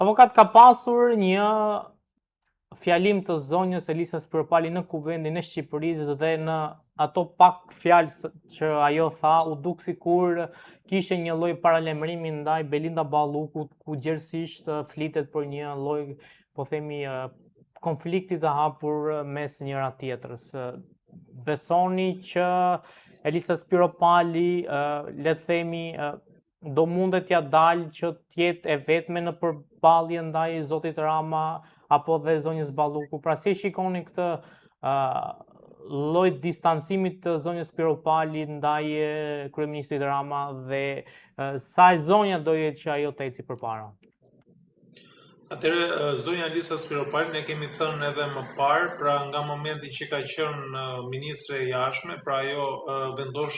Avokat ka pasur një fjalim të zonjës Elisa Spiropali në Kuvendin e Shqipërisë dhe në ato pak fjalë që ajo tha u duk sikur kishte një lloj paralajmërimi ndaj Belinda Ballukut ku gjerësisht flitet për një lloj po themi konflikti të hapur mes njëra tjetrës. Besoni që Elisa Spiropali, le të themi, do mundet t'ia dalë që të jetë e vetme në përballje ndaj zotit Rama apo dhe zonjës Balluku. Pra si e shikoni këtë uh, lloj distancimit të zonjës Spiropali ndaj kryeministrit Rama dhe uh, sa e zonja do jetë që ajo të eci përpara? Atëherë, zonja Elisa Spiropali, ne kemi thënë edhe më parë, pra nga momenti që ka qenë ministre e jashtme, pra ajo vendosh,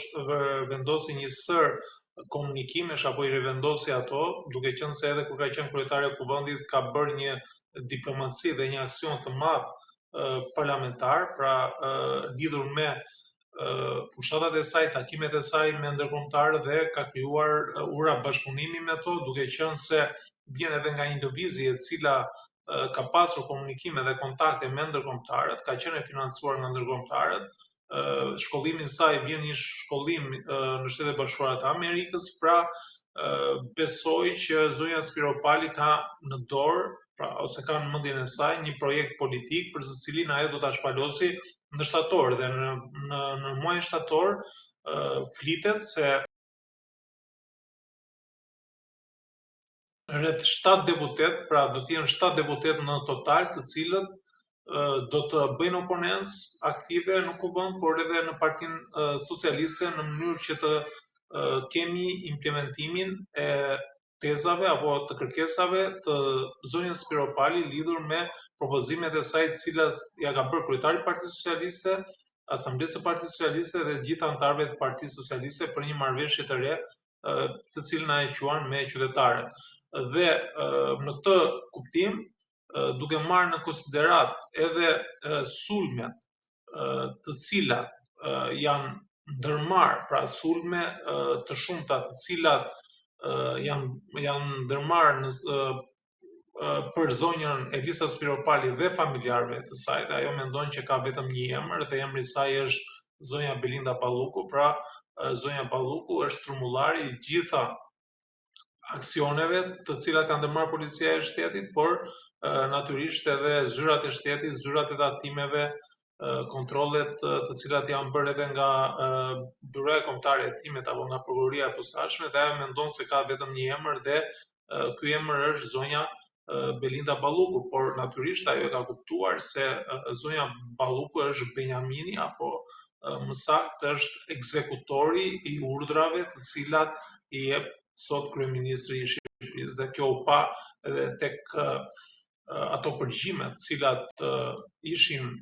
vendosi një sërë komunikimesh apo i rivendosi ato, duke qenë se edhe kur ka qenë kryetare e Kuvendit ka bërë një diplomaci dhe një aksion të madh parlamentar, pra lidhur me fushatat e saj, takimet e saj me ndërkombëtarë dhe ka krijuar ura bashkëpunimi me to, duke qenë se vjen edhe nga një lëvizje e cila ka pasur komunikime dhe kontakte me ndërkombëtarët, ka qenë e financuar nga ndërkombëtarët, shkollimi i saj vjen një shkollim në Shtetet e Bashkuara të Amerikës, pra besoj që zonja Spiropali ka në dorë, pra ose ka në mendjen e saj një projekt politik për të cilin ajo do ta shpalosi në shtator dhe në në në muajin shtator flitet se rreth 7 deputet, pra do të jenë 7 deputet në total, të cilët do të bëjnë oponencë aktive në kuvend, por edhe në Partinë Socialiste në mënyrë që të kemi implementimin e tezave apo të kërkesave të zonjës Spiropali lidhur me propozimet e saj të cilat ia ka bërë kryetari i Partisë Socialiste, Asamblesë së Partisë Socialiste dhe gjithë anëtarëve të Partisë Socialiste për një marrëveshje të re të cilën ajo e quan me qytetarët. Dhe në këtë kuptim, duke marrë në konsideratë edhe sulmet të cilat janë ndërmarrë, pra sulme të shumta të cilat janë janë ndërmarrë në për zonjën Elisa Spiropali dhe familjarëve të saj dhe ajo mendon që ka vetëm një emër dhe emri i saj është zonja Belinda Balluku, pra zonja Balluku është strumullari i gjitha aksioneve të cilat ka ndërmarrë policia e shtetit, por natyrisht edhe zyrat e shtetit, zyrat e tatimeve, kontrollet të cilat janë bërë edhe nga Byroja Kombëtare e Hetimit apo nga Prokuroria e Posaçme dhe ajo mendon se ka vetëm një emër dhe ky emër është zonja Belinda Balluku, por natyrisht ajo e ka kuptuar se zonja Balluku është Benjamini apo më saktë është ekzekutori i urdhrave të cilat i jep sot kryeministri i Shqipërisë dhe kjo u pa edhe tek ato përgjime të cilat ishin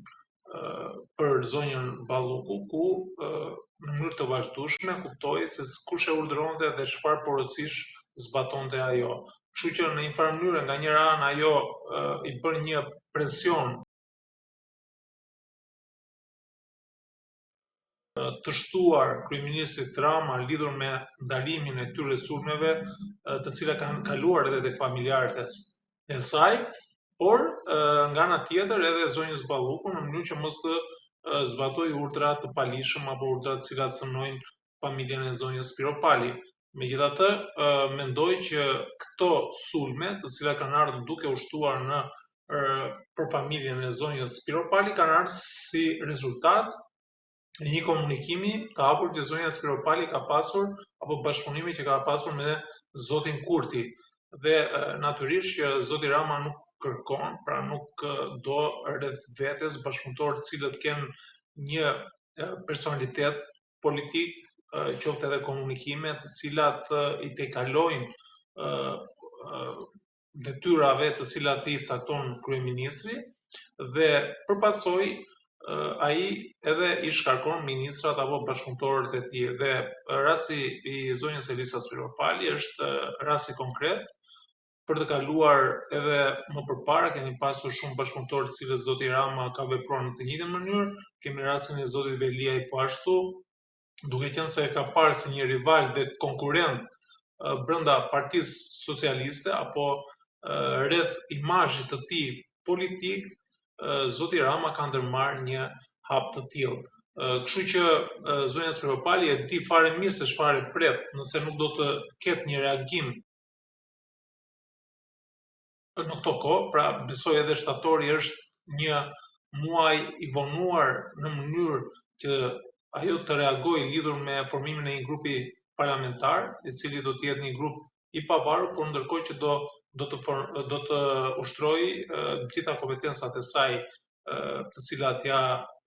për zonjën Balluku, ku në mënyrë të vazhdueshme kuptohej se kush e urdhëronte dhe çfarë porosish zbatonte ajo. Kështu që në një farë mënyre nga njëra anë ajo i bën një presion të shtuar kryeministrit Rama lidhur me ndalimin e këtyre sulmeve, të cilat kanë kaluar edhe tek familjarët e saj, por nga ana tjetër edhe zonjës Balluku në mënyrë që mos të zbatojë urdhra të paligjshëm apo urdhra të cilat cënojnë familjen e zonjës Spiropali. Megjithatë, mendoj që këto sulme, të cilat kanë ardhur duke u shtuar në për familjen e zonjës Spiropali kanë ardhur si rezultat e një komunikimi të hapur që zonja Spiropali ka pasur apo bashkëpunimi që ka pasur me zotin Kurti. Dhe natyrisht që zoti Rama nuk kërkon, pra nuk do rreth vetes bashkëpunëtorë të cilët kenë një personalitet politik, qoftë edhe komunikime të cilat i tejkalojnë detyrave të cilat i cakton kryeministri dhe për pasojë ai edhe i shkarkon ministrat apo bashkëpunëtorët e tij dhe rasti i zonjës Elisa Spiropali është rasti konkret për të kaluar edhe më përpara kemi pasur shumë bashkëpunëtorë të cilët zoti Rama ka vepruar në të njëjtën mënyrë, kemi rastin e zotit Veliaj po ashtu, duke qenë se e ka parë si një rival dhe konkurrent brenda Partisë Socialiste apo. rreth imazhit të tij politik, zoti Rama ka ndërmarrë një hap të tillë. Kështu që zonja Spiropali e di fare mirë se çfarë e pret nëse nuk do të ketë një reagim në këto kohë, pra besoj edhe shtatori është një muaj i vonuar në mënyrë që ajo të reagojë lidhur me formimin e një grupi parlamentar, i cili do të jetë një grup i pavarur, por ndërkohë që do do të for, do të ushtrojë të gjitha kompetencat e saj të cilat ia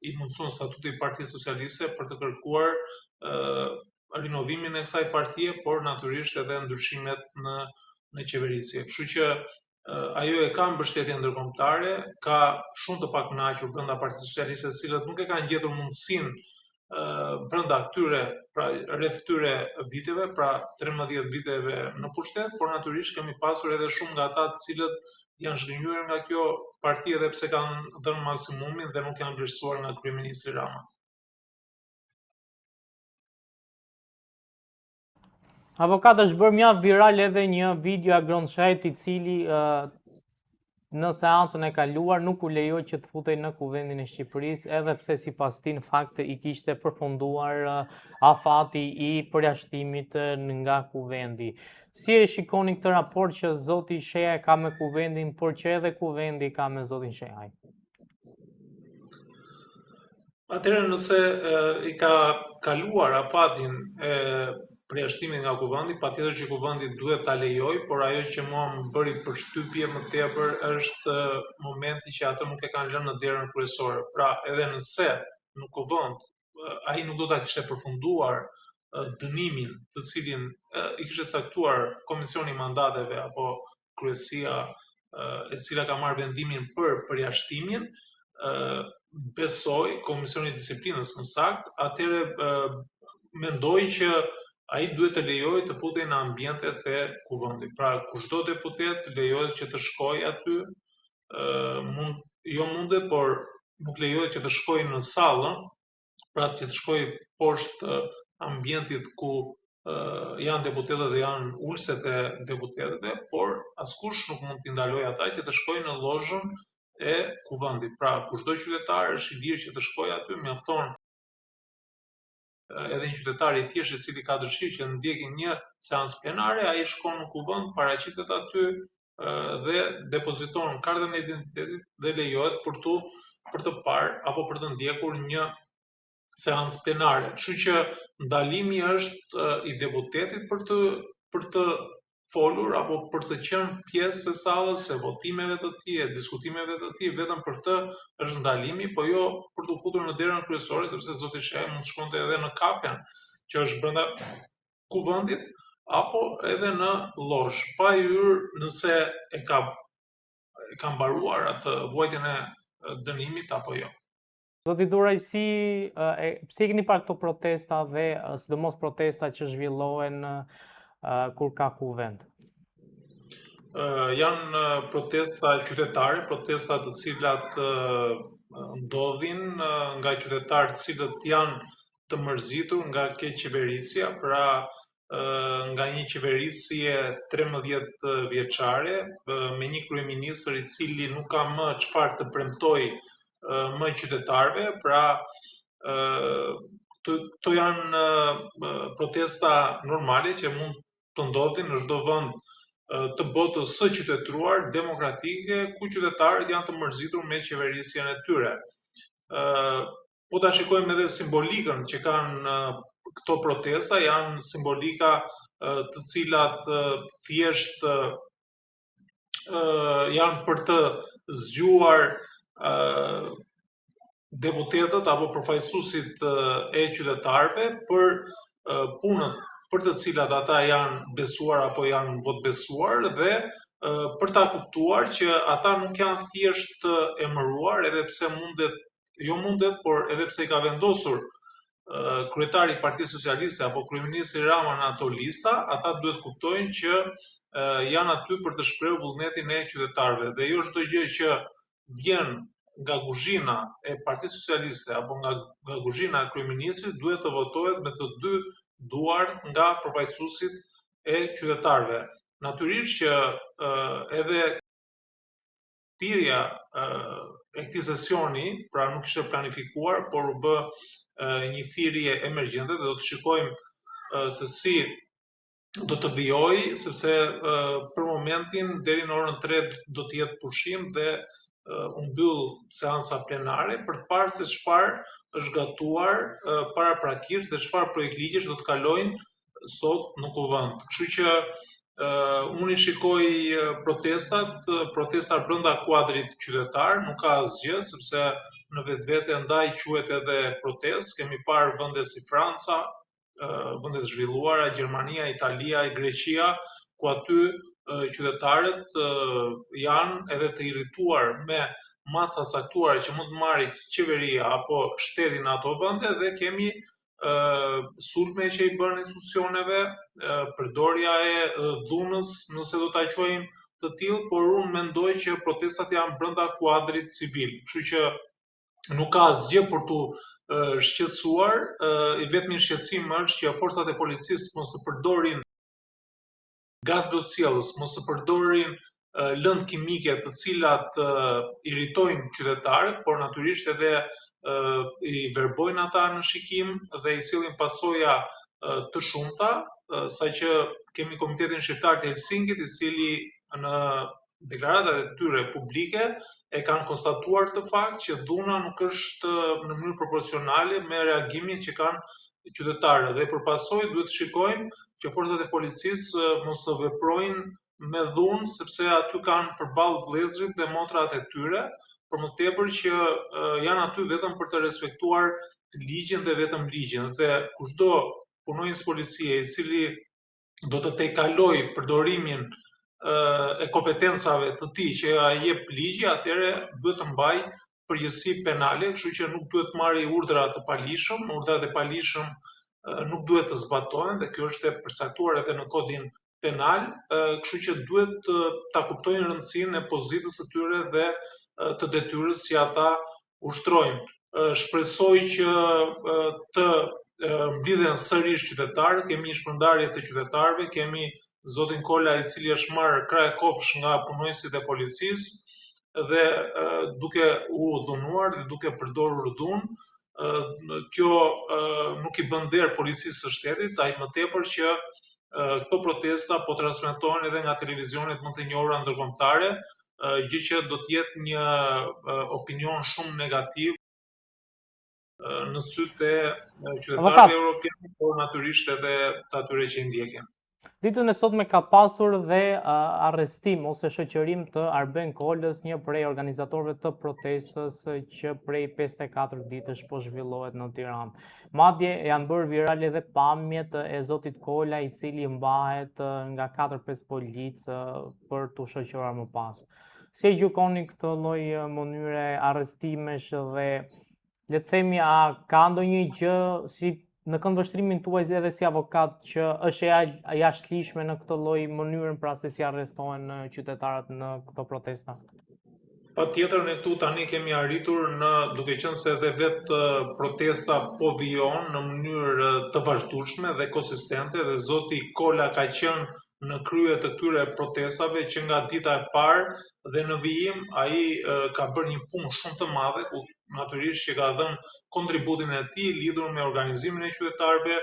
i mundëson statuti i Partisë Socialiste për të kërkuar rinovimin e kësaj partie, por natyrisht edhe ndryshimet në në qeverisje. Kështu që ajo e ka mbështetjen ndërkombëtare, ka shumë të pakënaqur brenda Partisë Socialiste, të cilët nuk e kanë gjetur mundësinë brenda këtyre, pra rreth këtyre viteve, pra 13 viteve në pushtet, por natyrisht kemi pasur edhe shumë nga ata të cilët janë zhgënjyer nga kjo parti edhe pse kanë dhënë maksimumin dhe nuk janë vlerësuar nga kryeministri Rama. Avokat është bërë mjaft viral edhe një video e Agron Shehajt i cili uh, në seancën e kaluar nuk u lejoi që të futej në kuvendin e Shqipërisë edhe pse sipas tij në fakt i kishte përfunduar uh, afati i përjashtimit nga kuvendi. Si e shikoni këtë raport që zoti Shehaj ka me kuvendin, por që edhe kuvendi ka me zotin Shehaj? Atëherë nëse i ka kaluar afatin e përjashtimit nga kuvendi, patjetër që kuvendi duhet ta lejojë, por ajo që mua më bëri përshtypje më tepër është momenti që atë nuk e kanë lënë në derën kryesore. Pra, edhe nëse në kuvend ai nuk do ta kishte përfunduar dënimin të cilin i kishte caktuar Komisioni i Mandateve apo kryesia e cila ka marrë vendimin për përjashtimin, besoj Komisioni i Disiplinës më saktë, atëherë mendoj që ai duhet të lejohej të futej në ambientet e kuvendit. Pra, kushdo deputet lejohet që të shkojë aty, mund jo mundet, por nuk lejohet që të shkojë në sallën, pra që të shkojë poshtë ambientit ku janë deputetët dhe janë ulëset e deputetëve, por askush nuk mund t'i ndalojë ata që të shkojnë në lozhën e kuvendit. Pra, kushdo qytetar është i lirë që të shkojë aty, mjafton edhe një qytetar i thjeshtë i cili ka dëshirë që të ndjekë një seancë plenare, ai shkon në kuvend, paraqitet aty dhe depoziton kartën e identitetit dhe lejohet për të për të parë apo për të ndjekur një seancë plenare. Kështu që ndalimi është i deputetit për të për të folur apo për të qenë pjesë e sallës, e votimeve të tij, e diskutimeve të tij, vetëm për të është ndalimi, po jo për t'u futur në derën kryesore, sepse zoti Shehaj mund të shkonte edhe në kafen që është brenda kuvendit apo edhe në lozhë, pa hyrë nëse e ka e ka mbaruar atë vuajtjen e dënimit apo jo. Zoti Duraj, si, e, pse i keni parë këto protesta dhe sidomos protesta që zhvillohen kur ka kuvend? Uh, janë protesta qytetare, protesta të cilat uh, ndodhin uh, nga qytetarë të cilët janë të mërzitur nga keqqeverisja, pra nga një qeverisje 13 vjeçare me një kryeministër i cili nuk ka më çfarë të premtojë më qytetarëve, pra këto janë protesta normale që mund të ndodhin në çdo vend të botës së qytetëruar demokratike ku qytetarët janë të mërzitur me qeverisjen e tyre. Po ta shikojmë edhe simbolikën që kanë këto protesta, janë simbolika të cilat thjesht janë për të zgjuar deputetët apo përfaqësuesit e qytetarëve për punët për të cilat ata janë besuar apo janë votëbesuar dhe për ta kuptuar që ata nuk janë thjesht të emëruar edhe pse mundet jo mundet, por edhe pse i ka vendosur kryetari i Partisë Socialiste apo kryeministri Rama në ato lista, ata duhet të kuptojnë që janë aty për të shprehur vullnetin e qytetarëve dhe jo çdo gjë që vjen nga kuzhina e Partisë Socialiste apo nga nga kuzhina e kryeministrit duhet të votohet me të dy duart nga përfaqësuesit e qytetarëve. Natyrisht që edhe thirrja e këtij sesioni, pra nuk ishte planifikuar, por u bë një thirrje emergjente dhe do të shikojmë se si do të vijojë, sepse për momentin deri në orën 3 do të jetë pushim dhe u mbyll seanca plenare për të parë se çfarë është gatuar paraprakisht dhe çfarë projektligjesh do të kalojnë sot në Kuvend. Kështu që unë i shikoj protestat, protesta brenda kuadrit qytetar, nuk ka asgjë, sepse në vetvete ndaj quhet edhe protestë. Kemi parë vende si Franca, vende të zhvilluara, Gjermania, Italia, Greqia, ku aty qytetarët janë edhe të irrituar me masa të caktuara që mund të marrë qeveria apo shteti në ato vende dhe kemi sulme që i bën institucioneve, përdorja e dhunës, nëse do ta quajmë të tillë, por unë mendoj që protestat janë brenda kuadrit civil. Kështu që nuk ka asgjë për t'u shqetësuar, i vetmi shqetësim është që forcat e policisë mos të përdorin gaz lotsjellës, mos të përdorin lëndë kimike të cilat irritojnë qytetarët, por natyrisht edhe i verbojnë ata në shikim dhe i sjellin pasoja të shumta, saqë kemi Komitetin Shqiptar të Helsinkit, i cili në deklaratat e tyre publike e kanë konstatuar këtë fakt që dhuna nuk është në mënyrë proporcionale me reagimin që kanë qytetarët dhe për pasojë duhet të shikojmë që forcat e policisë mos të veprojnë me dhunë sepse aty kanë përballë vëllezërit dhe motrat e tyre, për më tepër që janë aty vetëm për të respektuar ligjin dhe vetëm ligjin. Dhe kushdo punonjës policie i cili do të tejkalojë përdorimin e kompetencave të tij që ia jep ligji, atëherë duhet të mbajë përgjegjësi penale, kështu që nuk duhet të marrë urdhra të paligjshëm, urdhrat e paligjshëm nuk duhet të zbatohen dhe kjo është e përcaktuar edhe në kodin penal, kështu që duhet ta kuptojnë rëndësinë e pozitës së tyre dhe të detyrës që ata ushtrojnë. Shpresoj që të mblidhen sërish qytetarët, kemi një shpërndarje të qytetarëve, kemi zotin Kola i cili është marrë krah e kofsh nga punonjësit e policisë dhe duke u dhunuar dhe duke përdorur dhunë, kjo nuk i bën nder policisë së shtetit, aq më tepër që këto protesta po transmetohen edhe nga televizionet më të njohura ndërkombëtare, gjë që do të jetë një opinion shumë negativ në sytë e qytetarëve europianë, por natyrisht edhe të atyre që i ndjekin. Ditën e sotme ka pasur dhe arrestim ose shoqërim të Arben Kolës, një prej organizatorëve të protestës që prej 54 ditësh po zhvillohet në Tiranë. Madje janë bërë virale edhe pamjet e zotit Kola, i cili mbahet nga 4-5 policë për t'u shoqëruar më pas. Si e gjykoni këtë lloj mënyre arrestimesh dhe le të themi a ka ndonjë gjë si në këndvështrimin tuaj edhe si avokat që është e jashtëligjshme në këtë lloj mënyrën pra se si arrestohen qytetarët në këto protesta? Patjetër ne këtu tani kemi arritur në duke qenë se edhe vetë protesta po vijon në mënyrë të vazhdueshme dhe konsistente dhe zoti Kola ka qenë në krye të këtyre protestave që nga dita e parë dhe në vijim ai ka bërë një punë shumë të madhe ku natyrisht që ka dhënë kontributin e tij lidhur me organizimin e qytetarëve,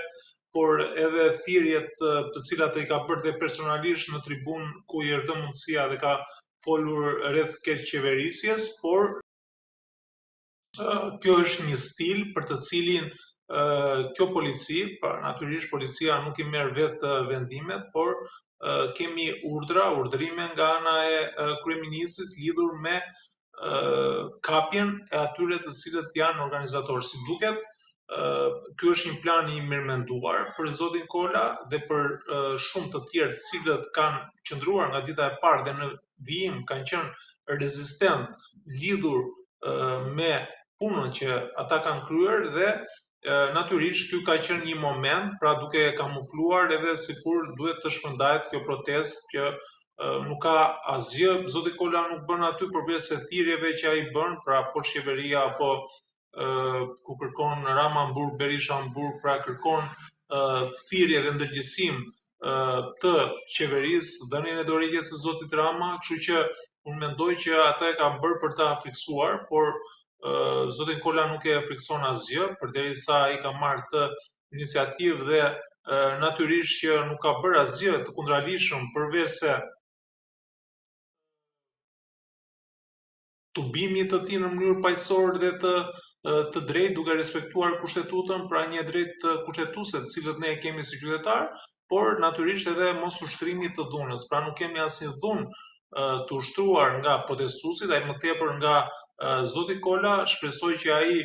por edhe thirrjet të cilat i ka bërë dhe personalisht në tribunë ku i është dhënë mundësia dhe ka folur rreth keqqeverisjes, por kjo është një stil për të cilin kjo polici, pra natyrisht policia nuk i merr vetë vendimet, por kemi urdhra, urdhërime nga ana e kryeministrit lidhur me kapjen e atyre të cilët janë organizatorë. Si duket, ky është një plan i mirëmenduar për zotin Kola dhe për shumë të tjerë të cilët kanë qëndruar nga dita e parë dhe në vijim kanë qenë rezistent lidhur me punën që ata kanë kryer dhe natyrisht ky ka qenë një moment, pra duke kamufluar edhe sikur duhet të shpërndahet kjo protestë që nuk ka asgjë, zoti Kola nuk bën aty përveç se thirrjeve që ai bën, pra poshtë qeveria apo ku kërkon Rama në burg, Berisha në burg, pra kërkon thirrje dhe ndërgjegjësim të qeverisë, dhënien e dorëheqjes së zotit Rama, kështu që unë mendoj që ata e kanë bërë për ta frikësuar, por zotin Kola nuk e frikëson asgjë, përderisa ai ka marrë këtë iniciativë dhe natyrisht që nuk ka bërë asgjë të kundraligjshëm përveç se tubimit të tij në mënyrë paqësore dhe të të drejtë duke respektuar kushtetutën, pra një e drejtë kushtetuese të cilët ne e kemi si qytetarë, por natyrisht edhe mos ushtrimit të dhunës. Pra nuk kemi asnjë dhunë të ushtruar nga protestuesit, aq më tepër nga zoti Kola, shpresoj që ai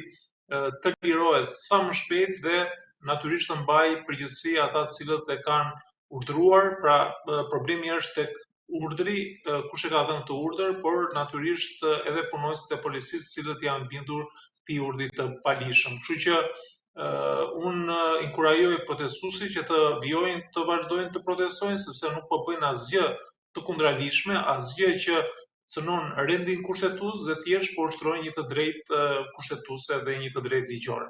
të lirohet sa më shpejt dhe natyrisht të mbajë përgjegjësi ata të cilët e kanë urdhëruar, pra problemi është tek urdhri, kush e ka dhënë këtë urdhër, por natyrisht edhe punonjësit e policisë, të cilët janë bindur këtij urdhri të paligjshëm. Kështu që unë inkurajoj protestuesit që të vijojnë të vazhdojnë të protestojnë sepse nuk po bëjnë asgjë të kundraligjshme, asgjë që cënon rendin kushtetues dhe thjesht po ushtrojnë një të drejtë kushtetuese dhe një të drejtë ligjore.